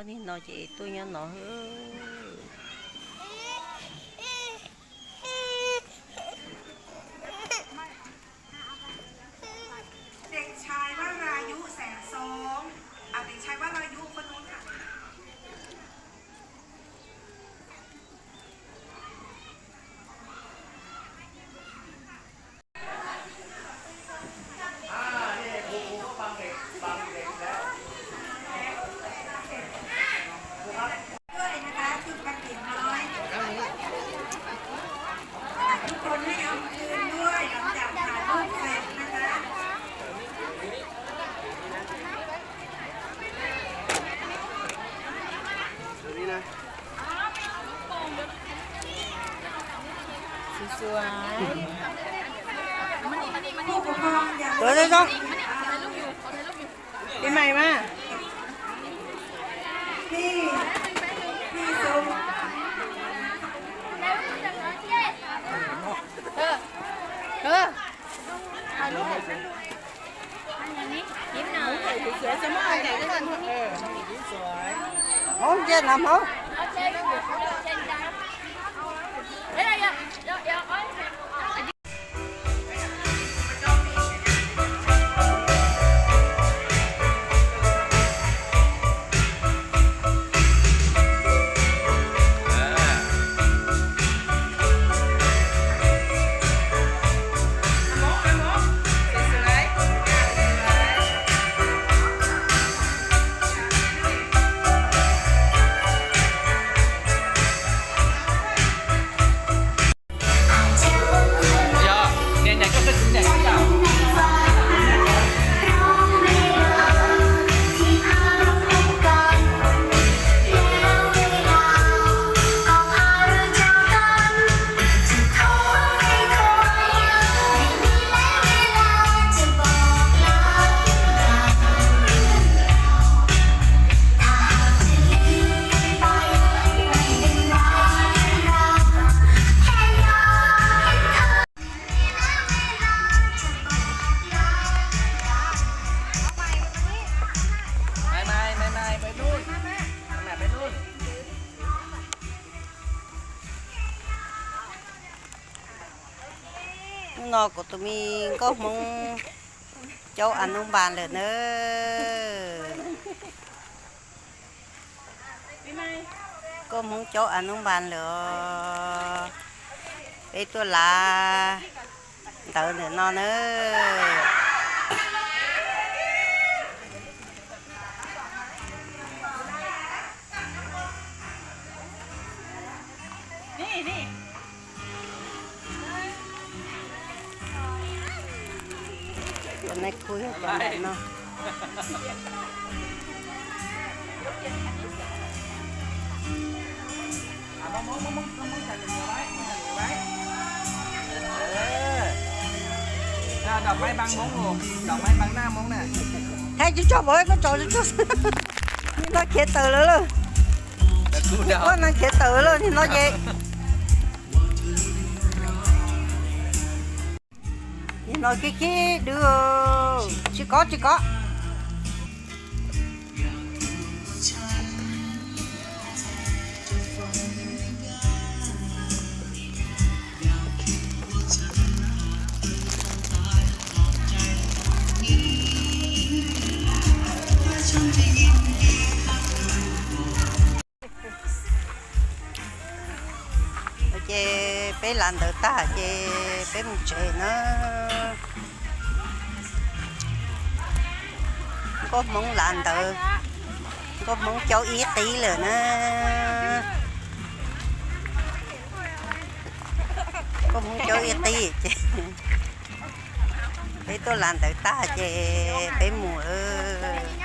Nim no ces tuaj nyob no. ด็ກชายวรายุ แสงโสม อ่ะ เด็กชายวรายุ คนนู้นค่ะ ด้วยนะคะ จุดกระถิ่นน้อย ทุกคนให้เอาคืนด้วย หลังจากถ่ายรูปเสร็จนะคะ Sawv daws zoo, pib mais mas. Hmoob ntsia no hmoob. Hnub no kuv tus me nkauj Hmoob caub a nub npas lawm nawb. Nkauj Hmoob caub a nub npas lawm os. Peb tuaj lav ntawv ntawm no nawb. Cov nais khu yog cov ntawm no. Thaij tsuj tsuag pov koj tso tsuj tsuag. Nim no khiav tawm lawm lauj. Ua neeg khiav tawm lawm nim no ces. Nim no khib khib dub. Tsis kov tsis kov. Ces peb lav ntawv tag ces peb mus tsev na. Nkauj Hmoob lav ntawv, nkauj Hmoob caub ib qib lawm na. Nkauj Hmoob caub ib qib ces peb tuaj lav ntawv tag ces peb mus lawm.